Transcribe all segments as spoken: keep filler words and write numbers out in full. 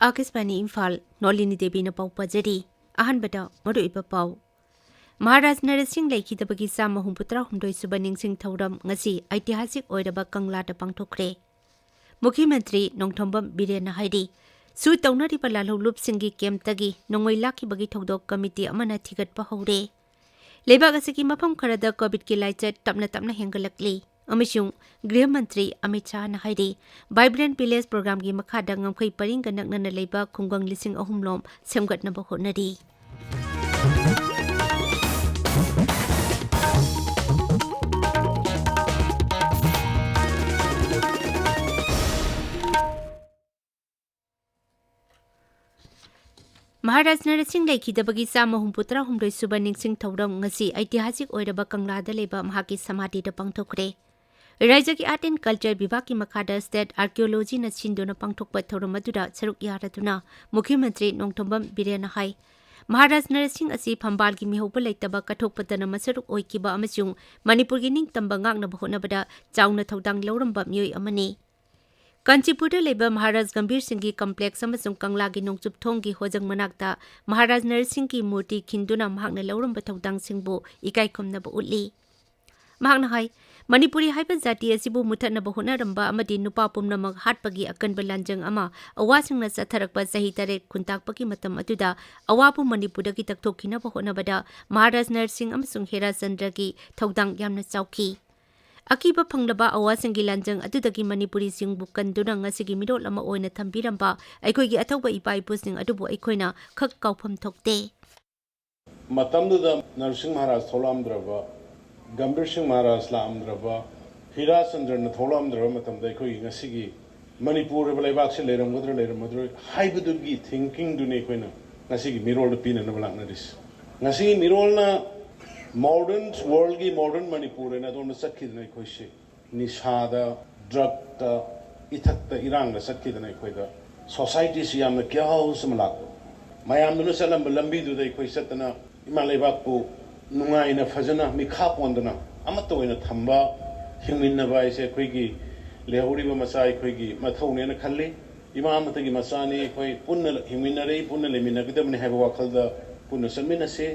ꯑꯥꯀꯥꯁꯕꯥꯅꯤ ꯏꯝꯐꯥꯜ, ꯅꯣꯂꯤꯅꯤ ꯗꯦꯕꯤꯅ ꯄꯥꯎ ꯄꯥꯖꯔꯤ꯫ ꯑꯍꯥꯟꯕꯗ ꯃꯔꯨꯑꯣꯏꯕ ꯄꯥꯎ꯫ ꯃꯍꯥꯔꯥꯖ ꯅꯔꯁꯤꯡ ꯂꯩꯈꯤꯗꯕꯒꯤ ꯆꯥꯝꯃ ꯍꯨꯝꯐꯨꯇꯔꯥ ꯍꯨꯝꯗꯣꯏ ꯁꯨꯕ ꯅꯤꯡꯁꯤꯡ ꯊꯧꯔꯝ ꯉꯁꯤ ꯑꯩꯇꯤꯍꯥꯁꯤꯛ ꯑꯣꯏꯔꯕ ꯀꯪꯂꯥꯗ ꯄꯥꯡꯊꯣꯛꯈ꯭ꯔꯦ꯫ ꯃꯨꯈ꯭ꯌ ꯃꯟꯇ꯭ꯔꯤ ꯅꯣꯡꯊꯣꯝꯕꯝ ꯕꯤꯔꯦꯟꯅ ꯍꯥꯏꯔꯤ, ꯁꯨ ꯇꯧꯅꯔꯤꯕ ꯂꯥꯜꯍꯧꯂꯨꯞꯁꯤꯡꯒꯤ ꯀꯦꯝꯞꯇꯒꯤ ꯅꯣꯡꯃꯩ ꯂꯥꯛꯈꯤꯕꯒꯤ ꯊꯧꯗꯣꯛ ꯀꯃꯤꯇꯤ ꯑꯃꯅ ꯊꯤꯒꯠꯄ ꯍꯧꯔꯦ꯫ ꯂꯩꯕꯥꯛ ꯑꯁꯤꯒꯤ ꯃꯐꯝ ꯈꯔꯗ ꯀꯣꯚꯤꯗꯀꯤ ꯂꯥꯏꯆꯠ ꯇꯞꯅ ꯇꯞꯅ ꯍꯦꯟꯒꯠꯂꯛꯂꯤ ꯑꯃꯁꯨꯡ ꯒ꯭ꯔꯤꯍ ꯃꯟꯇ꯭ꯔꯤ ꯑꯃꯤꯠ ꯁꯥꯍꯅ ꯍꯥꯏꯔꯤ, ꯚꯥꯏꯕ꯭ꯔꯦꯟꯠ ꯚꯤꯂꯦꯖ ꯄ꯭ꯔꯣꯒ꯭ꯔꯥꯝꯒꯤ ꯃꯈꯥꯗ ꯉꯝꯈꯩ ꯄꯔꯤꯡꯒ ꯅꯛꯅꯅ ꯂꯩꯕ ꯈꯨꯡꯒꯪ ꯂꯤꯁꯤꯡ ꯑꯍꯨꯝ ꯂꯣꯝ ꯁꯦꯝꯒꯠꯅꯕ ꯍꯣꯠꯅꯔꯤ꯫ ꯃꯍꯥꯔꯥꯖ ꯅꯔꯁꯤꯡ ꯂꯩꯈꯤꯗꯕꯒꯤ ꯆꯥꯝꯃ ꯍꯨꯝꯐꯨꯇꯔꯥ ꯍꯨꯝꯗꯣꯏ ꯁꯨꯕ ꯅꯤꯡꯁꯤꯡ ꯊꯧꯔꯝ ꯉꯁꯤ ꯑꯩꯇꯤꯍꯥꯁꯤꯛ ꯑꯣꯏꯔꯕ ꯀꯪꯂꯥꯗ ꯂꯩꯕ ꯃꯍꯥꯛꯀꯤ ꯁꯃꯥꯙꯤꯗ ꯄꯥꯡꯊꯣꯛꯈ꯭ꯔꯦ꯫ ꯔꯥꯏꯖ꯭ꯌꯒꯤ ꯑꯥꯔꯠ ꯑꯦꯟ ꯀꯜꯆꯔ ꯕꯤꯚꯥꯒꯀꯤ ꯃꯈꯥꯗ ꯁ꯭ꯇꯦꯠ ꯑꯥꯔꯀꯤꯑꯣꯂꯣꯖꯤꯅ ꯁꯤꯟꯗꯨꯅ ꯄꯥꯡꯊꯣꯛꯄ ꯊꯧꯔꯝ ꯑꯗꯨꯗ ꯁꯔꯨꯛ ꯌꯥꯔꯗꯨꯅ ꯃꯨꯈ꯭ꯌ ꯃꯟꯇ꯭ꯔꯤ ꯅꯣꯡꯊꯣꯝꯕꯝ ꯕꯤꯔꯦꯟꯅ ꯍꯥꯏ, ꯃꯍꯥꯔꯥꯖ ꯅꯔꯁꯤꯡ ꯑꯁꯤ ꯐꯝꯕꯥꯜꯒꯤ ꯃꯤꯍꯧꯕ ꯂꯩꯇꯕ ꯀꯠꯊꯣꯛꯄꯗꯅ ꯃꯁꯔꯨꯛ ꯑꯣꯏꯈꯤꯕ ꯑꯃꯁꯨꯡ ꯃꯅꯤꯄꯨꯔꯒꯤ ꯅꯤꯡꯇꯝꯕ ꯉꯥꯛꯅꯕ ꯍꯣꯠꯅꯕꯗ ꯆꯥꯎꯅ ꯊꯧꯗꯥꯡ ꯂꯧꯔꯝꯕ ꯃꯤꯑꯣꯏ ꯑꯃꯅꯤ꯫ ꯀꯥꯟꯆꯤꯄꯨꯔꯗ ꯂꯩꯕ ꯃꯍꯥꯔꯥꯖ ꯒꯝꯚꯤꯔ ꯁꯤꯡꯒꯤ ꯀꯝꯄ꯭ꯂꯦꯛꯁ ꯑꯃꯁꯨꯡ ꯀꯪꯂꯥꯒꯤ ꯅꯣꯡꯆꯨꯞ ꯊꯣꯡꯒꯤ ꯍꯣꯖꯪ ꯃꯅꯥꯛꯇ ꯃꯍꯥꯔꯥꯖ ꯅꯔꯁꯤꯡꯒꯤ ꯃꯨꯔꯇꯤ ꯈꯤꯟꯗꯨꯅ ꯃꯍꯥꯛꯅ ꯂꯧꯔꯝꯕ ꯊꯧꯗꯥꯡꯁꯤꯡꯕꯨ ꯏꯀꯥꯏ ꯈꯨꯝꯅꯕ ꯎꯠꯂꯤ꯫ ꯃꯍꯥꯛꯅ ꯍꯥꯏ, ꯃꯅꯤꯄꯨꯔꯤ ꯍꯥꯏꯕ ꯖꯥꯇꯤ ꯑꯁꯤꯕꯨ ꯃꯨꯊꯠꯅꯕ ꯍꯣꯠꯅꯔꯝꯕ ꯑꯃꯗꯤ ꯅꯨꯄꯥ ꯄꯨꯝꯅꯃꯛ ꯍꯥꯠꯄꯒꯤ ꯑꯀꯟꯕ ꯂꯥꯟꯖꯪ ꯑꯃ ꯑꯋꯥꯁꯤꯡꯅ ꯆꯠꯊꯔꯛꯄ ꯆꯍꯤ ꯇꯔꯦꯠ ꯈꯨꯟꯇꯥꯛꯄꯒꯤ ꯃꯇꯝ ꯑꯗꯨꯗ ꯑꯋꯥꯕꯨ ꯃꯅꯤꯄꯨꯔꯗꯒꯤ ꯇꯛꯊꯣꯛꯈꯤꯅꯕ ꯍꯣꯠꯅꯕꯗ ꯃꯍꯥꯔꯥꯖ ꯅꯔꯁꯤꯡ ꯑꯃꯁꯨꯡ ꯍꯦꯔꯥ ꯆꯟꯗ꯭ꯔꯒꯤ ꯊꯧꯗꯥꯡ ꯌꯥꯝꯅ ꯆꯥꯎꯈꯤ꯫ ꯑꯀꯤꯕ ꯐꯪꯂꯕ ꯑꯋꯥꯁꯤꯡꯒꯤ ꯂꯥꯟꯖꯪ ꯑꯗꯨꯗꯒꯤ ꯃꯅꯤꯄꯨꯔꯤꯁꯤꯡꯕꯨ ꯀꯟꯗꯨꯅ ꯉꯁꯤꯒꯤ ꯃꯤꯔꯣꯜ ꯑꯃ ꯑꯣꯏꯅ ꯊꯝꯕꯤꯔꯝꯕ ꯑꯩꯈꯣꯏꯒꯤ ꯑꯊꯧꯕ ꯏꯄꯥ ꯏꯄꯨꯁꯤꯡ ꯑꯗꯨꯕꯨ ꯑꯩꯈꯣꯏꯅ ꯈꯛ ꯀꯥꯎꯐꯝ ꯊꯣꯛꯇꯦ꯫ ꯃꯇꯝꯗꯨꯗ ꯅꯔꯁꯤꯡ ꯃꯍꯥꯔꯥꯖ ꯊꯣꯛꯂꯛꯑꯝꯗ꯭ꯔꯕ, ꯒꯝꯚꯤꯔ ꯁꯤꯡ ꯃꯍꯥꯔꯥꯖ ꯂꯥꯛꯑꯝꯗ꯭ꯔꯕ, ꯍꯤꯔꯥ ꯆꯟꯗ꯭ꯔꯅ ꯊꯣꯛꯂꯛꯑꯝꯗ꯭ꯔꯕ ꯃꯇꯝꯗ ꯑꯩꯈꯣꯏꯒꯤ ꯉꯁꯤꯒꯤ ꯃꯅꯤꯄꯨꯔ ꯍꯥꯏꯕ ꯂꯩꯕꯥꯛꯁꯤ ꯂꯩꯔꯝꯒꯗ꯭ꯔꯥ ꯂꯩꯔꯝꯃꯗ꯭ꯔꯣꯏ ꯍꯥꯏꯕꯗꯨꯒꯤ ꯊꯤꯡꯀꯤꯡꯗꯨꯅꯤ ꯑꯩꯈꯣꯏꯅ ꯉꯁꯤꯒꯤ ꯃꯤꯔꯣꯜꯗ ꯄꯤꯅꯅꯕ ꯂꯥꯛꯅꯔꯤꯁꯤ꯫ ꯉꯁꯤꯒꯤ ꯃꯤꯔꯣꯜꯅ ꯃꯣꯗꯔꯟ ꯋꯥꯔꯜꯒꯤ ꯃꯣꯗꯔꯟ ꯃꯅꯤꯄꯨꯔ ꯍꯥꯏꯅ ꯑꯗꯣꯝꯗ ꯆꯠꯈꯤꯗꯅ ꯑꯩꯈꯣꯏꯁꯤ ꯅꯤꯁꯥꯗ, ꯗ꯭ꯔꯛꯇ, ꯏꯊꯛꯇ ꯏꯔꯥꯡꯗ ꯆꯠꯈꯤꯗꯅ ꯑꯩꯈꯣꯏꯗ ꯁꯣꯁꯥꯏꯇꯤꯁꯤ ꯌꯥꯝꯅ ꯀꯤꯌꯥꯎꯁ ꯑꯃ ꯂꯥꯛꯄ꯫ ꯃꯌꯥꯝꯗꯨꯅ ꯆꯠꯂꯝꯕ ꯂꯝꯕꯤꯗꯨꯗ ꯑꯩꯈꯣꯏ ꯆꯠꯇꯅ ꯏꯃꯥ ꯂꯩꯕꯥꯛꯄꯨ ꯅꯨꯡꯉꯥꯏꯅ ꯐꯖꯅ ꯃꯤꯈꯥ ꯄꯣꯟꯗꯅ ꯑꯃꯠꯇ ꯑꯣꯏꯅ ꯊꯝꯕ, ꯍꯤꯡꯃꯤꯟꯅꯕ ꯍꯥꯏꯁꯦ ꯑꯩꯈꯣꯏꯒꯤ ꯂꯩꯍꯧꯔꯤꯕ ꯃꯆꯥ ꯑꯩꯈꯣꯏꯒꯤ ꯃꯊꯧꯅꯦꯅ ꯈꯜꯂꯤ꯫ ꯏꯃꯥ ꯑꯃꯠꯇꯒꯤ ꯃꯆꯥꯅꯤ, ꯑꯩꯈꯣꯏ ꯄꯨꯟꯅ ꯍꯤꯡꯃꯤꯟꯅꯔꯤ, ꯄꯨꯟꯅ ꯂꯩꯃꯤꯟꯅꯒꯗꯕꯅꯤ ꯍꯥꯏꯕ ꯋꯥꯈꯜꯗ ꯄꯨꯟꯅ ꯆꯠꯃꯤꯟꯅꯁꯤ꯫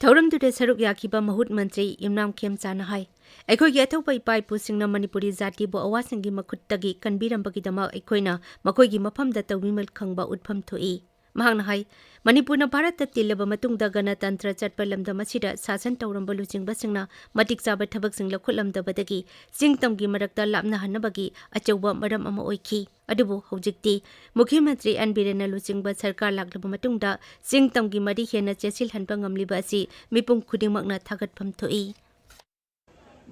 ꯊꯧꯔꯝꯗꯨꯗ ꯁꯔꯨꯛ ꯌꯥꯈꯤꯕ ꯃꯍꯨꯠ ꯃꯟꯇ꯭ꯔꯤ ꯏꯝꯔꯥꯝ ꯈꯦꯝꯆꯥꯅ ꯍꯥꯏ, ꯑꯩꯈꯣꯏꯒꯤ ꯑꯊꯧꯕ ꯏꯄꯥ ꯏꯄꯨꯁꯤꯡꯅ ꯃꯅꯤꯄꯨꯔꯤ ꯖꯥꯇꯤꯕꯨ ꯑꯋꯥꯁꯤꯡꯒꯤ ꯃꯈꯨꯠꯇꯒꯤ ꯀꯟꯕꯤꯔꯝꯕꯒꯤꯗꯃꯛ ꯑꯩꯈꯣꯏꯅ ꯃꯈꯣꯏꯒꯤ ꯃꯐꯝꯗ ꯇꯧꯕꯤꯃꯜ ꯈꯪꯕ ꯎꯠꯐꯝ ꯊꯣꯛꯏ꯫ ꯃꯍꯥꯛꯅ ꯍꯥꯏ, ꯃꯅꯤꯄꯨꯔꯅ ꯚꯥꯔꯠꯇ ꯇꯤꯜꯂꯕ ꯃꯇꯨꯡꯗ ꯒꯅꯇꯟꯇ꯭ꯔ ꯆꯠꯄ ꯂꯝꯗꯝ ꯑꯁꯤꯗ ꯁꯥꯁꯟ ꯇꯧꯔꯝꯕ ꯂꯨꯆꯤꯡꯕꯁꯤꯡꯅ ꯃꯇꯤꯛ ꯆꯥꯕ ꯊꯕꯛꯁꯤꯡ ꯂꯧꯈꯠꯂꯝꯗꯕꯗꯒꯤ ꯆꯤꯡ ꯇꯝꯒꯤ ꯃꯔꯛꯇ ꯂꯥꯞꯅꯍꯟꯅꯕꯒꯤ ꯑꯆꯧꯕ ꯃꯔꯝ ꯑꯃ ꯑꯣꯏꯈꯤ꯫ ꯑꯗꯨꯕꯨ ꯍꯧꯖꯤꯛꯇꯤ ꯃꯨꯈ꯭ꯌ ꯃꯟꯇ꯭ꯔꯤ ꯑꯦꯟ ꯕꯤꯔꯦꯟꯅ ꯂꯨꯆꯤꯡꯕ ꯁꯔꯀꯥꯔ ꯂꯥꯛꯂꯕ ꯃꯇꯨꯡꯗ ꯆꯤꯡ ꯇꯝꯒꯤ ꯃꯔꯤ ꯍꯦꯟꯅ ꯆꯦꯠꯁꯤꯜꯍꯟꯕ ꯉꯝꯂꯤꯕ ꯑꯁꯤ ꯃꯤꯄꯨꯝ ꯈꯨꯗꯤꯡꯃꯛꯅ ꯊꯥꯒꯠꯐꯝ ꯊꯣꯛꯏ꯫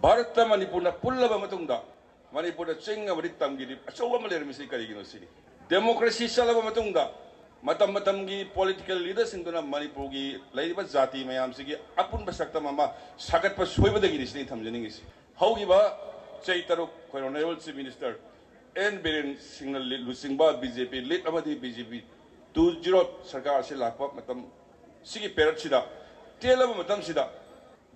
ꯚꯥꯔꯠꯇ ꯃꯅꯤꯄꯨꯔꯅ ꯄꯨꯜꯂꯕ ꯃꯇꯨꯡꯗ ꯃꯅꯤꯄꯨꯔꯗ ꯆꯤꯡ ꯑꯃꯗꯤ ꯇꯝꯒꯤ ꯂꯤꯞ ꯑꯆꯧꯕ ꯑꯃ ꯂꯩꯔꯝꯃꯤꯁꯤ ꯀꯔꯤꯒꯤꯅꯣ ꯁꯤꯅꯤ꯫ ꯗꯦꯃꯣꯀ꯭ꯔꯦꯁꯤ ꯆꯠꯂꯕ ꯃꯇꯨꯡꯗ ꯃꯇꯝ ꯃꯇꯝꯒꯤ ꯄꯣꯂꯤꯇꯤꯀꯦꯜ ꯂꯤꯗꯔꯁꯤꯡꯗꯨꯅ ꯃꯅꯤꯄꯨꯔꯒꯤ ꯂꯩꯔꯤꯕ ꯖꯥꯇꯤ ꯃꯌꯥꯝꯁꯤꯒꯤ ꯑꯄꯨꯟꯕ ꯁꯛꯇꯝ ꯑꯃ ꯁꯥꯒꯠꯄ ꯁꯣꯏꯕꯗꯒꯤꯅꯤ ꯁꯤꯅꯤ ꯊꯝꯖꯅꯤꯡꯉꯤꯁꯤ꯫ ꯍꯧꯈꯤꯕ ꯆꯍꯤ ꯇꯔꯨꯛ ꯑꯩꯈꯣꯏ honourable chief minister N Biren ꯁꯤꯡꯅ ꯂꯤ-, ꯂꯨꯆꯤꯡꯕ ꯕꯤ ꯖꯦ ꯄꯤ ꯂꯤꯗ ꯑꯃꯗꯤ B J P two zero ꯁꯔꯀꯥꯔ ꯑꯁꯤ ꯂꯥꯛꯄ ꯃꯇꯝ ꯁꯤꯒꯤ ꯄꯦꯔꯠꯁꯤꯗ ꯇꯦꯜꯂꯕ ꯃꯇꯝꯁꯤꯗ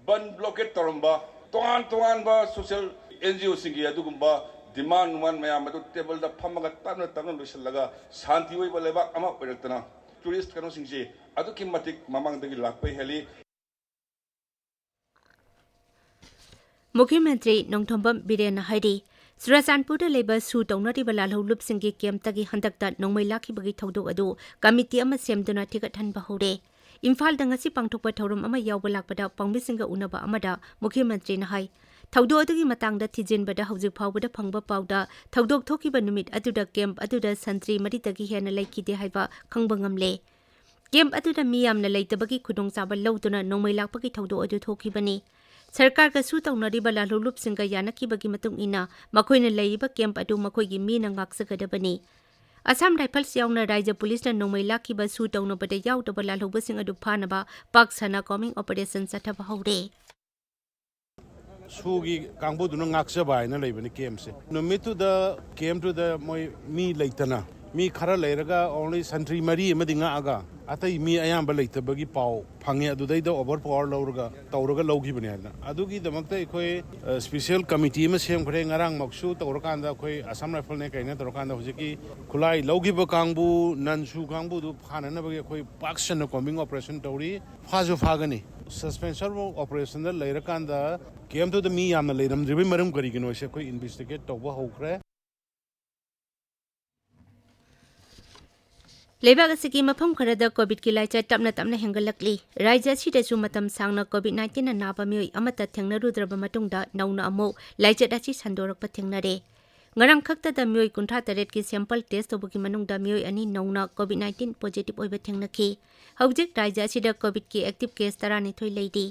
ꯕꯟ ꯕ꯭ꯂꯣꯀꯦꯠ ꯇꯧꯔꯝꯕ, ꯇꯣꯉꯥꯟ ꯇꯣꯉꯥꯟꯕ ꯁꯣꯁꯤꯌꯦꯜ ꯑꯦꯟ ꯖꯤ ꯑꯣꯁꯤꯡꯒꯤ ꯑꯗꯨꯒꯨꯝꯕ ꯗꯤꯃꯥꯟ ꯅꯨꯃꯥꯟ ꯃꯌꯥꯝ ꯑꯗꯨ ꯇꯦꯕꯜꯗ ꯐꯝꯃꯒ ꯇꯞꯅ ꯇꯞꯅ ꯂꯣꯏꯁꯤꯜꯂꯒ ꯁꯥꯟꯇꯤ ꯑꯣꯏꯕ ꯂꯩꯕꯥꯛ ꯑꯃ ꯑꯣꯏꯔꯛꯇꯅ ꯇꯨꯔꯤꯁ ꯀꯩꯅꯣꯁꯤꯡꯁꯦ ꯑꯗꯨꯛꯀꯤ ꯃꯇꯤꯛ ꯃꯃꯥꯡꯗꯒꯤ ꯂꯥꯛꯄ ꯍꯦꯜꯂꯤ꯫ ꯃꯨꯈ꯭ꯌ ꯃꯟꯇ꯭ꯔꯤ ꯅꯣꯡꯊꯣꯝꯕꯝ ꯕꯤꯔꯦꯟꯅ ꯍꯥꯏꯔꯤ, ꯆꯨꯔꯥꯆꯥꯟꯄꯨꯔꯗ ꯂꯩꯕ ꯁꯨ ꯇꯧꯅꯔꯤꯕ ꯂꯥꯜꯍꯧꯂꯨꯞꯁꯤꯡꯒꯤ ꯀꯦꯝꯞꯇꯒꯤ ꯍꯟꯗꯛꯇ ꯅꯣꯡꯃꯩ ꯂꯥꯛꯈꯤꯕꯒꯤ ꯊꯧꯗꯣꯛ ꯑꯗꯨ ꯀꯃꯤꯇꯤ ꯑꯃ ꯁꯦꯝꯗꯨꯅ ꯊꯤꯒꯠꯍꯟꯕ ꯍꯧꯔꯦ꯫ ꯏꯝꯐꯥꯜꯗ ꯉꯁꯤ ꯄꯥꯡꯊꯣꯛꯄ ꯊꯧꯔꯝ ꯑꯃ ꯌꯥꯎꯕ ꯂꯥꯛꯄꯗ ꯄꯥꯎꯃꯤꯁꯤꯡꯒ ꯎꯅꯕ ꯑꯃꯗ ꯃꯨꯈ꯭ꯌ ꯃꯟꯇ꯭ꯔꯤꯅ ꯍꯥꯏ, ꯊꯧꯗꯣꯛ ꯑꯗꯨꯒꯤ ꯃꯇꯥꯡꯗ ꯊꯤꯖꯤꯟꯕꯗ ꯍꯧꯖꯤꯛ ꯐꯥꯎꯕꯗ ꯐꯪꯕ ꯄꯥꯎꯗ ꯊꯧꯗꯣꯛ ꯊꯣꯛꯈꯤꯕ ꯅꯨꯃꯤꯠ ꯑꯗꯨꯗ ꯀꯦꯝꯞ ꯑꯗꯨꯗ ꯁꯟꯇ꯭ꯔꯤ ꯃꯔꯤꯗꯒꯤ ꯍꯦꯟꯅ ꯂꯩꯈꯤꯗꯦ ꯍꯥꯏꯕ ꯈꯪꯕ ꯉꯝꯂꯦ꯫ ꯀꯦꯝꯞ ꯑꯗꯨꯗ ꯃꯤ ꯌꯥꯝꯅ ꯂꯩꯇꯕꯒꯤ ꯈꯨꯗꯣꯡꯆꯥꯕ ꯂꯧꯗꯨꯅ ꯅꯣꯡꯃꯩ ꯂꯥꯛꯄꯒꯤ ꯊꯧꯗꯣꯛ ꯑꯗꯨ ꯊꯣꯛꯈꯤꯕꯅꯤ꯫ ꯁꯔꯀꯥꯔꯒ ꯁꯨ ꯇꯧꯅꯔꯤꯕ ꯂꯥꯜꯍꯧꯂꯨꯞꯁꯤꯡꯒ ꯌꯥꯅꯈꯤꯕꯒꯤ ꯃꯇꯨꯡ ꯏꯟꯅ ꯃꯈꯣꯏꯅ ꯂꯩꯔꯤꯕ ꯀꯦꯝꯞ ꯑꯗꯨ ꯃꯈꯣꯏꯒꯤ ꯃꯤꯅ ꯉꯥꯛꯆꯒꯗꯕꯅꯤ꯫ ꯑꯁꯥꯝ ꯔꯥꯏꯐꯜꯁ ꯌꯥꯎꯅ ꯔꯥꯏꯖ꯭ꯌ ꯄꯨꯂꯤꯁꯅ ꯅꯣꯡꯃꯩ ꯂꯥꯛꯈꯤꯕ ꯁꯨ ꯇꯧꯅꯕꯗ ꯌꯥꯎꯗꯕ ꯂꯥꯜꯍꯧꯕꯁꯤꯡ ꯑꯗꯨ ꯐꯥꯅꯕ ꯄꯥꯛ ꯁꯟꯅ ꯀꯣꯝꯕꯤꯡ ꯑꯣꯄꯔꯦꯁꯟ ꯆꯠꯊꯕ ꯍꯧꯔꯦ꯫ ꯁꯨꯒꯤ ꯀꯥꯡꯕꯨꯗꯨꯅ ꯉꯥꯛꯆꯕ ꯍꯥꯏꯅ ꯂꯩꯕꯅꯤ ꯀꯦꯝꯞꯁꯦ꯫ ꯅꯨꯃꯤꯠꯇꯨꯗ ꯀꯦꯝꯞꯇꯨꯗ ꯃꯣꯏ ꯃꯤ ꯂꯩꯇꯅ, ꯃꯤ ꯈꯔ ꯂꯩꯔꯒ only ꯁꯟꯇ꯭ꯔꯤ ꯃꯔꯤ ꯑꯃꯗꯤ ꯉꯥꯛꯑꯒ, ꯑꯇꯩ ꯃꯤ ꯑꯌꯥꯝꯕ ꯂꯩꯇꯕꯒꯤ ꯄꯥꯎ ꯐꯪꯉꯦ, ꯑꯗꯨꯗꯩꯗ ꯑꯣꯚꯔ ꯄꯥꯋꯔ ꯂꯧꯔꯒ ꯇꯧꯔꯒ ꯂꯧꯈꯤꯕꯅꯦ ꯍꯥꯏꯗꯅ꯫ ꯑꯗꯨꯒꯤꯗꯃꯛꯇ ꯑꯩꯈꯣꯏ ꯁ꯭ꯄꯦꯁꯤꯌꯦꯜ ꯀꯃꯤꯇꯤ ꯑꯃ ꯁꯦꯝꯈ꯭ꯔꯦ꯫ ꯉꯔꯥꯡꯃꯛꯁꯨ ꯇꯧꯔꯀꯥꯟꯗ ꯑꯩꯈꯣꯏ ꯑꯁꯥꯝ ꯔꯥꯏꯐꯜꯅꯦ ꯀꯩꯅꯦ ꯇꯧꯔꯀꯥꯟꯗ ꯍꯧꯖꯤꯛꯀꯤ ꯈꯨꯠꯂꯥꯏ ꯂꯧꯈꯤꯕ ꯀꯥꯡꯕꯨ, ꯅꯟꯁꯨ ꯀꯥꯡꯕꯨꯗꯨ ꯐꯥꯅꯅꯕꯒꯤ ꯑꯩꯈꯣꯏ ꯄꯥꯛ ꯁꯟꯅ ꯀꯣꯝꯕꯤꯡ ꯑꯣꯄꯔꯦꯁꯟ ꯇꯧꯔꯤ꯫ ꯐꯥꯁꯨ ꯐꯥꯒꯅꯤ꯫ ꯁꯁꯄꯦꯟꯁꯟ ꯑꯣꯄꯔꯦꯁꯟꯗ ꯂꯩꯔꯀꯥꯟꯗ ꯀꯦꯝꯇꯨꯗ ꯃꯤ ꯌꯥꯝꯅ ꯂꯩꯔꯝꯗ꯭ꯔꯤꯕꯒꯤ ꯃꯔꯝ ꯀꯔꯤꯒꯤꯅꯣ ꯍꯥꯏꯁꯦ ꯑꯩꯈꯣꯏ ꯏꯟꯚꯦꯁꯇꯤꯒꯦꯠ ꯇꯧꯕ ꯍꯧꯈ꯭ꯔꯦ꯫ ꯂꯩꯕꯥꯛ ꯑꯁꯤꯒꯤ ꯃꯐꯝ ꯈꯔꯗ ꯀꯣꯚꯤꯗꯀꯤ ꯂꯥꯏꯆꯠ ꯇꯞꯅ ꯇꯞꯅ ꯍꯦꯟꯒꯠꯂꯛꯂꯤ꯫ ꯔꯥꯖ꯭ꯌ ꯑꯁꯤꯗꯁꯨ ꯃꯇꯝ ꯁꯥꯡꯅ ꯀꯣꯚꯤꯗ ꯅꯥꯏꯟꯇꯤꯟꯅ ꯅꯥꯕ ꯃꯤꯑꯣꯏ ꯑꯃꯠꯇ ꯊꯦꯡꯅꯔꯨꯗ꯭ꯔꯕ ꯃꯇꯨꯡꯗ ꯅꯧꯅ ꯑꯃꯨꯛ ꯂꯥꯏꯆꯠ ꯑꯁꯤ ꯁꯟꯗꯣꯔꯛꯄ ꯊꯦꯡꯅꯔꯦ꯫ ꯉꯔꯥꯡ ꯈꯛꯇꯗ ꯃꯤꯑꯣꯏ ꯀꯨꯟꯊ꯭ꯔꯥ ꯇꯔꯦꯠꯀꯤ ꯁꯦꯝꯄꯜ ꯇꯦꯁ ꯇꯧꯕꯒꯤ ꯃꯅꯨꯡꯗ ꯃꯤꯑꯣꯏ ꯑꯅꯤ ꯅꯧꯅ ꯀꯣꯚꯤꯗ ꯅꯥꯏꯟꯇꯤꯟ ꯄꯣꯖꯤꯇꯤꯚ ꯑꯣꯏꯕ ꯊꯦꯡꯅꯈꯤ꯫ ꯍꯧꯖꯤꯛ ꯔꯥꯖ꯭ꯌ ꯑꯁꯤꯗ ꯀꯣꯚꯤꯗꯀꯤ ꯑꯦꯛꯇꯤꯚ ꯀꯦꯁ ꯇꯔꯥꯅꯤꯊꯣꯏ ꯂꯩꯔꯤ꯫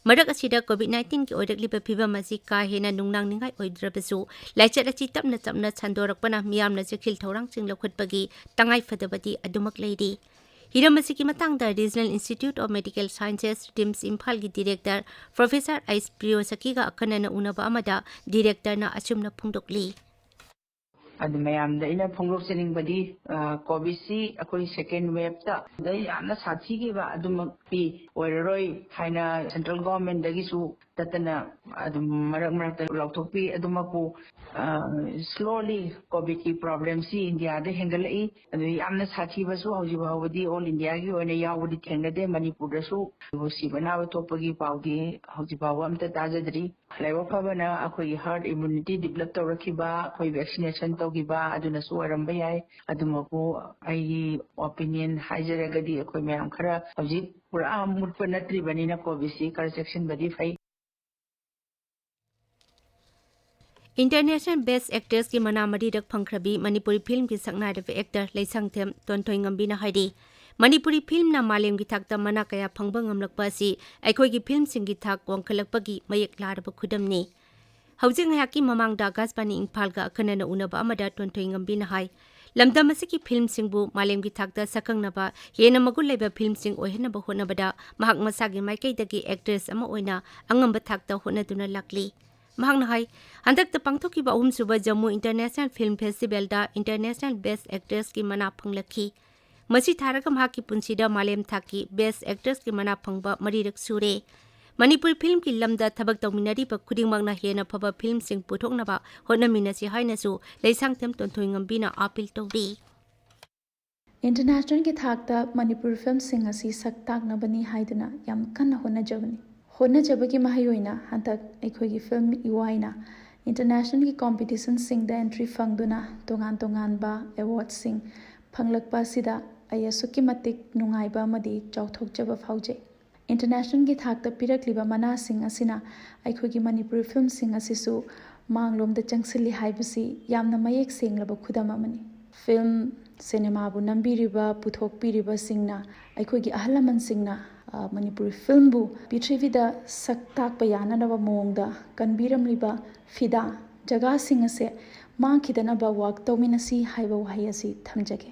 ꯃꯔꯛ ꯑꯁꯤꯗ ꯀꯣꯚꯤꯗ ꯅꯥꯏꯟꯇꯤꯟꯒꯤ ꯑꯣꯏꯔꯛꯂꯤꯕ ꯐꯤꯚꯝ ꯑꯁꯤ ꯀꯥ ꯍꯦꯟꯅ ꯅꯨꯡꯅꯥꯡꯅꯤꯡꯉꯥꯏ ꯑꯣꯏꯗ꯭ꯔꯕꯁꯨ, ꯂꯥꯏꯆꯠ ꯑꯁꯤ ꯇꯞꯅ ꯇꯞꯅ ꯁꯟꯗꯣꯔꯛꯄꯅ ꯃꯤꯌꯥꯝꯅ ꯆꯦꯛꯁꯤꯜ ꯊꯧꯔꯥꯡꯁꯤꯡ ꯂꯧꯈꯠꯄꯒꯤ ꯇꯉꯥꯏꯐꯗꯕꯗꯤ ꯑꯗꯨꯃꯛ ꯂꯩꯔꯤ꯫ ꯍꯤꯔꯝ ꯑꯁꯤꯒꯤ ꯃꯇꯥꯡꯗ Regional Institute of Medical Sciences, RIMS ꯏꯝꯐꯥꯜꯒꯤ ꯗꯤꯔꯦꯛꯇꯔ ꯄ꯭ꯔꯣꯐꯦꯁꯔ ꯑꯩꯆ ꯄ꯭ꯔꯤꯌꯣꯁꯀꯤꯒ ꯑꯈꯟꯅꯅ ꯎꯅꯕ ꯑꯃꯗ ꯗꯤꯔꯦꯛꯇꯔꯅ ꯑꯁꯨꯝꯅ ꯐꯣꯡꯗꯣꯛꯂꯤ꯫ ꯑꯗꯨ ꯃꯌꯥꯝꯗ ꯑꯩꯅ ꯐꯣꯡꯗꯣꯛꯆꯅꯤꯡꯕꯗꯤ, ꯑ, ꯀꯣꯚꯤꯗꯁꯤ ꯑꯩꯈꯣꯏ ꯁꯦꯀꯦꯟ ꯋꯦꯕꯇ ꯌꯥꯝꯅ ꯁꯥꯊꯤꯈꯤꯕ ꯑꯗꯨꯃꯛꯇꯤ ꯑꯣꯏꯔꯔꯣꯏ ꯍꯥꯏꯅ ꯁꯦꯟꯇ꯭ꯔꯦꯜ ꯒꯣꯚꯔꯟꯃꯦꯟꯠꯇꯒꯤꯁꯨ ꯇꯠꯇꯅ ꯑꯗꯨꯝ ꯃꯔꯛ ꯃꯔꯛꯇ ꯂꯥꯎꯊꯣꯛꯄꯤ꯫ ꯑꯗꯨꯃꯛꯄꯨ, ꯑ, ꯁ꯭ꯂꯣꯂꯤ ꯀꯣꯚꯤꯗꯀꯤ ꯄ꯭ꯔꯣꯕ꯭ꯂꯦꯝꯁꯤ ꯏꯟꯗꯤꯌꯥꯗ ꯍꯦꯟꯒꯠꯂꯛꯏ꯫ ꯑꯗꯨ ꯌꯥꯝꯅ ꯁꯥꯊꯤꯕꯁꯨ ꯍꯧꯖꯤꯛ ꯐꯥꯎꯕꯗꯤ ꯑꯣꯜ ꯏꯟꯗꯤꯌꯥꯒꯤ ꯑꯣꯏꯅ ꯌꯥꯎꯕꯗꯤ ꯊꯦꯡꯅꯗꯦ꯫ ꯃꯅꯤꯄꯨꯔꯗꯁꯨ ꯁꯤꯕ ꯅꯥꯕ ꯊꯣꯛꯄꯒꯤ ꯄꯥꯎꯗꯤ ꯍꯧꯖꯤꯛ ꯐꯥꯎꯕ ꯑꯝꯇ ꯇꯥꯖꯗ꯭ꯔꯤ꯫ ꯂꯥꯏꯕꯛ ꯐꯕꯅ ꯑꯩꯈꯣꯏꯒꯤ ꯍꯔꯗ ꯏꯝꯃ꯭ꯌꯨꯅꯤꯇꯤ ꯗꯤꯕ꯭ꯂꯞ ꯇꯧꯔꯛꯈꯤꯕ, ꯑꯩꯈꯣꯏ ꯚꯦꯛꯁꯤꯅꯦꯁꯟ ꯇꯧꯈꯤꯕ ꯑꯗꯨꯅꯁꯨ ꯑꯣꯏꯔꯝꯕ ꯌꯥꯏ꯫ ꯑꯗꯨꯃꯛꯄꯨ ꯑꯩꯒꯤ ꯑꯣꯄꯤꯅꯤꯌꯟ ꯍꯥꯏꯖꯔꯒꯗꯤ ꯑꯩꯈꯣꯏ ꯃꯌꯥꯝ ꯈꯔ ꯍꯧꯖꯤꯛ ꯄꯨꯔꯥ ꯃꯨꯠꯄ ꯅꯠꯇ꯭ꯔꯤꯕꯅꯤꯅ ꯀꯣꯚꯤꯗꯁꯤ ꯈꯔ ꯆꯦꯛꯁꯤꯟꯕꯗꯤ ꯐꯩ꯫ International Best Actressꯀꯤ ꯃꯅꯥ ꯃꯔꯤꯔꯛ ꯐꯪꯈ꯭ꯔꯕꯤ ꯃꯅꯤꯄꯨꯔꯤ ꯐꯤꯂꯝꯒꯤ ꯁꯛꯅꯥꯏꯔꯕ ꯑꯦꯛꯇꯔ ꯂꯩꯁꯪꯊꯦꯝ ꯇꯣꯟꯊꯣꯏꯉꯝꯕꯤꯅ ꯍꯥꯏꯔꯤ, ꯃꯅꯤꯄꯨꯔꯤ ꯐꯤꯂꯝꯅ ꯃꯥꯂꯦꯝꯒꯤ ꯊꯥꯛꯇ ꯃꯅꯥ ꯀꯌꯥ ꯐꯪꯕ ꯉꯝꯂꯛꯄ ꯑꯁꯤ ꯑꯩꯈꯣꯏꯒꯤ ꯐꯤꯂꯝꯁꯤꯡꯒꯤ ꯊꯥꯛ ꯋꯥꯡꯈꯠꯂꯛꯄꯒꯤ ꯃꯌꯦꯛ ꯂꯥꯔꯕ ꯈꯨꯗꯝꯅꯤ꯫ ꯍꯧꯖꯤꯛ ꯉꯥꯏꯍꯥꯛꯀꯤ ꯃꯃꯥꯡꯗ ꯑꯀꯥꯁꯕꯥꯅꯤ ꯏꯝꯐꯥꯜꯒ ꯑꯈꯟꯅꯅ ꯎꯅꯕ ꯑꯃꯗ ꯇꯣꯟꯊꯣꯏꯉꯝꯕꯤꯅ ꯍꯥꯏ, ꯂꯝꯗꯝ ꯑꯁꯤꯒꯤ ꯐꯤꯂꯝꯁꯤꯡꯕꯨ ꯃꯥꯂꯦꯝꯒꯤ ꯊꯥꯛꯇ ꯁꯛꯈꯪꯅꯕ, ꯍꯦꯟꯅ ꯃꯒꯨꯟ ꯂꯩꯕ ꯐꯤꯂꯝꯁꯤꯡ ꯑꯣꯏꯍꯟꯅꯕ ꯍꯣꯠꯅꯕꯗ ꯃꯍꯥꯛ ꯃꯁꯥꯒꯤ ꯃꯥꯏꯀꯩꯗꯒꯤ ꯑꯦꯛꯇ꯭ꯔꯦꯁ ꯑꯃ ꯑꯣꯏꯅ ꯑꯉꯝꯕ ꯊꯥꯛꯇ ꯍꯣꯠꯅꯗꯨꯅ ꯂꯥꯛꯂꯤ꯫ ꯃꯍꯥꯛꯅ ꯍꯥꯏ, ꯍꯟꯗꯛꯇ ꯄꯥꯡꯊꯣꯛꯈꯤꯕ ꯑꯍꯨꯝꯁꯨꯕ ꯖꯝꯃꯨ ꯏꯟꯇꯔꯅꯦꯁꯅꯦꯜ ꯐꯤꯂꯝ ꯐꯦꯁꯇꯤꯚꯦꯜꯗ ꯏꯟꯇꯔꯅꯦꯁꯅꯦꯜ ꯕꯦꯁ ꯑꯦꯛꯇ꯭ꯔꯦꯁꯀꯤ ꯃꯅꯥ ꯐꯪꯂꯛꯈꯤ꯫ ꯃꯁꯤ ꯊꯥꯔꯒ ꯃꯍꯥꯛꯀꯤ ꯄꯨꯟꯁꯤꯗ ꯃꯥꯂꯦꯝ ꯊꯥꯛꯀꯤ Best Actressꯀꯤ ꯃꯅꯥ ꯐꯪꯕ ꯃꯔꯤꯔꯛ ꯁꯨꯔꯦ꯫ ꯃꯅꯤꯄꯨꯔꯤ ꯐꯤꯂꯝꯒꯤ ꯂꯝꯗ ꯊꯕꯛ ꯇꯧꯃꯤꯟꯅꯔꯤꯕ ꯈꯨꯗꯤꯡꯃꯛꯅ ꯍꯦꯟꯅ ꯐꯕ ꯐꯤꯂꯝꯁꯤꯡ ꯄꯨꯊꯣꯛꯅꯕ ꯍꯣꯠꯅꯃꯤꯟꯅꯁꯤ ꯍꯥꯏꯅꯁꯨ ꯂꯩꯁꯥꯡꯊꯦꯝ ꯇꯣꯟꯊꯣꯏꯉꯝꯕꯤꯅ ꯑꯥꯄꯤꯜ ꯇꯧꯔꯤ꯫ ꯏꯟꯇꯔꯅꯦꯁꯅꯦꯜꯒꯤ ꯊꯥꯛꯇ ꯃꯅꯤꯄꯨꯔꯤ ꯐꯤꯂꯝꯁꯤꯡ ꯑꯁꯤ ꯁꯛ ꯇꯥꯛꯅꯕꯅꯤ ꯍꯥꯏꯗꯨꯅ ꯌꯥꯝ ꯀꯟꯅ ꯍꯣꯠꯅꯖꯕꯅꯤ꯫ ꯍꯣꯠꯅꯖꯕꯒꯤ ꯃꯍꯩ ꯑꯣꯏꯅ ꯍꯟꯗꯛ ꯑꯩꯈꯣꯏꯒꯤ ꯐꯤꯂꯝ ꯏꯋꯥꯏꯅ ꯏꯟꯇꯔꯅꯦꯁꯅꯦꯜꯒꯤ ꯀꯣꯝꯄꯤꯇꯤꯁꯟꯁꯤꯡꯗ ꯑꯦꯟꯇ꯭ꯔꯤ ꯐꯪꯗꯨꯅ ꯇꯣꯉꯥꯟ ꯇꯣꯉꯥꯟꯕ ꯑꯦꯋꯥꯔꯗꯁꯤꯡ ꯐꯪꯂꯛꯄ ꯑꯁꯤꯗ ꯑꯩ ꯑꯁꯨꯛꯀꯤ ꯃꯇꯤꯛ ꯅꯨꯡꯉꯥꯏꯕ ꯑꯃꯗꯤ ꯆꯥꯎꯊꯣꯛꯆꯕ ꯐꯥꯎꯖꯩ꯫ ꯏꯟꯇꯔꯅꯦꯁꯅꯦꯜꯒꯤ ꯊꯥꯛꯇ ꯄꯤꯔꯛꯂꯤꯕ ꯃꯅꯥꯁꯤꯡ ꯑꯁꯤꯅ ꯑꯩꯈꯣꯏꯒꯤ ꯃꯅꯤꯄꯨꯔꯤ ꯐꯤꯂꯝꯁꯤꯡ ꯑꯁꯤꯁꯨ ꯃꯥꯡꯂꯣꯝꯗ ꯆꯪꯁꯤꯜꯂꯤ ꯍꯥꯏꯕꯁꯤ ꯌꯥꯝꯅ ꯃꯌꯦꯛ ꯁꯦꯡꯂꯕ ꯈꯨꯗꯝ ꯑꯃꯅꯤ꯫ ꯐꯤꯂꯝ ꯁꯤꯅꯦꯃꯥꯕꯨ ꯅꯝꯕꯤꯔꯤꯕ, ꯄꯨꯊꯣꯛꯄꯤꯔꯤꯕꯁꯤꯡꯅ, ꯑꯩꯈꯣꯏꯒꯤ ꯑꯍꯜ ꯂꯃꯟꯁꯤꯡꯅ, ꯑ, ꯃꯅꯤꯄꯨꯔꯤ ꯐꯤꯂꯝꯕꯨ ꯄ꯭ꯔꯤꯊꯤꯕꯤꯗ ꯁꯛ ꯇꯥꯛꯄ ꯌꯥꯅꯅꯕ ꯃꯑꯣꯡꯗ ꯀꯟꯕꯤꯔꯝꯂꯤꯕ ꯐꯤꯗꯥ ꯖꯒꯥꯁꯤꯡ ꯑꯁꯦ ꯃꯥꯡꯈꯤꯗꯅꯕ ꯋꯥꯛ ꯇꯧꯃꯤꯟꯅꯁꯤ ꯍꯥꯏꯕ ꯋꯥꯍꯩ ꯑꯁꯤ ꯊꯝꯖꯒꯦ꯫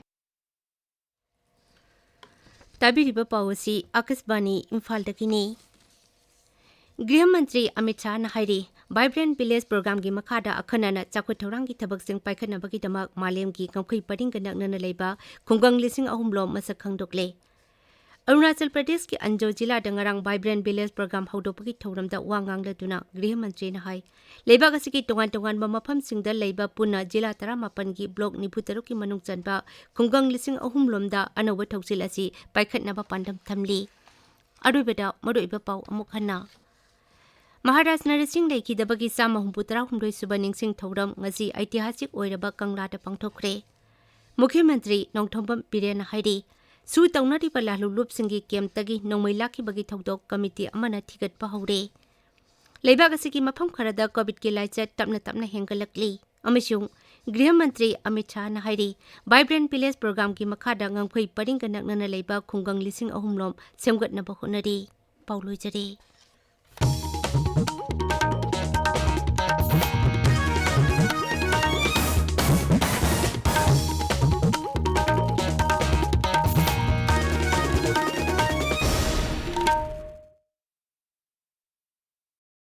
ꯇꯥꯕꯤꯔꯤꯕ ꯄꯥꯎ ꯑꯁꯤ ꯑꯥꯀꯥꯁꯕꯥꯅꯤ ꯏꯝꯐꯥꯜꯗꯒꯤꯅꯤ꯫ ꯒ꯭ꯔꯤꯍ ꯃꯟꯇ꯭ꯔꯤ ꯑꯃꯤꯠ ꯁꯥꯍꯅ ꯍꯥꯏꯔꯤ, Vibrant Village Programꯒꯤ ꯃꯈꯥꯗ ꯑꯈꯟꯅꯅ ꯆꯥꯎꯈꯠ ꯊꯧꯔꯥꯡꯒꯤ ꯊꯕꯛꯁꯤꯡ ꯄꯥꯏꯈꯠꯅꯕꯒꯤꯗꯃꯛ ꯃꯥꯂꯦꯝꯒꯤ ꯉꯝꯈꯩ ꯄꯔꯤꯡꯒ ꯅꯛꯅꯅ ꯂꯩꯕ ꯈꯨꯡꯒꯪ ꯂꯤꯁꯤꯡ ꯑꯍꯨꯝ ꯂꯣꯝ ꯃꯁꯛ ꯈꯪꯗꯣꯛꯂꯦ꯫ ꯑꯔꯨꯅꯥꯆꯜ ꯄ꯭ꯔꯗꯦꯁꯀꯤ ꯑꯟꯖꯣ ꯖꯤꯂꯥꯗ ꯉꯔꯥꯡ Vibrant Village Program ꯍꯧꯗꯣꯛꯄꯒꯤ ꯊꯧꯔꯝꯗ ꯋꯥ ꯉꯥꯡꯂꯗꯨꯅ ꯒ꯭ꯔꯤꯍ ꯃꯟꯇ꯭ꯔꯤꯅ ꯍꯥꯏ, ꯂꯩꯕꯥꯛ ꯑꯁꯤꯒꯤ ꯇꯣꯉꯥꯟ ꯇꯣꯉꯥꯟꯕ ꯃꯐꯝꯁꯤꯡꯗ ꯂꯩꯕ ꯄꯨꯟꯅ ꯖꯤꯂꯥ ꯇꯔꯥꯃꯥꯄꯟꯒꯤ ꯕ꯭ꯂꯣꯛ ꯅꯤꯐꯨ ꯇꯔꯨꯛꯀꯤ ꯃꯅꯨꯡ ꯆꯟꯕ ꯈꯨꯡꯒꯪ ꯂꯤꯁꯤꯡ ꯑꯍꯨꯝ ꯂꯣꯝꯗ ꯑꯅꯧꯕ ꯊꯧꯁꯤꯜ ꯑꯁꯤ ꯄꯥꯏꯈꯠꯅꯕ ꯄꯥꯟꯗꯝ ꯊꯝꯂꯤ꯫ ꯑꯔꯣꯏꯕꯗ ꯃꯔꯨꯑꯣꯏꯕ ꯄꯥꯎ ꯑꯃꯨꯛ ꯍꯟꯅ꯫ ꯃꯍꯥꯔꯥꯖ ꯅꯔꯁꯤꯡ ꯂꯩꯈꯤꯗꯕꯒꯤ ꯆꯥꯝꯃ ꯍꯨꯝꯐꯨ ꯇꯔꯥꯍꯨꯝꯗꯣꯏ ꯁꯨꯕ ꯅꯤꯡꯁꯤꯡ ꯊꯧꯔꯝ ꯉꯁꯤ ꯑꯩꯇꯤꯍꯥꯁꯤꯛ ꯑꯣꯏꯔꯕ ꯀꯪꯂꯥꯗ ꯄꯥꯡꯊꯣꯛꯈ꯭ꯔꯦ꯫ ꯃꯨꯈ꯭ꯌ ꯃꯟꯇ꯭ꯔꯤ ꯅꯣꯡꯊꯣꯝꯕꯝ ꯕꯤꯔꯦꯟꯅ ꯍꯥꯏꯔꯤ, ꯁꯨ ꯇꯧꯅꯔꯤꯕ ꯂꯥꯂꯨ ꯂꯨꯞꯁꯤꯡꯒꯤ ꯀꯦꯝꯞꯇꯒꯤ ꯅꯣꯡꯃꯩ ꯂꯥꯛꯈꯤꯕꯒꯤ ꯊꯧꯗꯣꯛ ꯀꯃꯤꯇꯤ ꯑꯃꯅ ꯊꯤꯒꯠꯄ ꯍꯧꯔꯦ꯫ ꯂꯩꯕꯥꯛ ꯑꯁꯤꯒꯤ ꯃꯐꯝ ꯈꯔꯗ ꯀꯣꯚꯤꯗꯀꯤ ꯂꯥꯏꯆꯠ ꯇꯞꯅ ꯇꯞꯅ ꯍꯦꯟꯒꯠꯂꯛꯂꯤ ꯑꯃꯁꯨꯡ ꯒ꯭ꯔꯤꯍ ꯃꯟꯇ꯭ꯔꯤ ꯑꯃꯤꯠ ꯁꯥꯍꯅ ꯍꯥꯏꯔꯤ, Vibrant Village Programꯒꯤ ꯃꯈꯥꯗ ꯉꯝꯈꯩ ꯄꯔꯤꯡꯒ ꯅꯛꯅꯅ ꯂꯩꯕ ꯈꯨꯡꯒꯪ ꯂꯤꯁꯤꯡ ꯑꯍꯨꯝ ꯂꯣꯝ ꯁꯦꯝꯒꯠꯅꯕ ꯍꯣꯠꯅꯔꯤ꯫ ꯄꯥꯎ ꯂꯣꯏꯖꯔꯦ꯫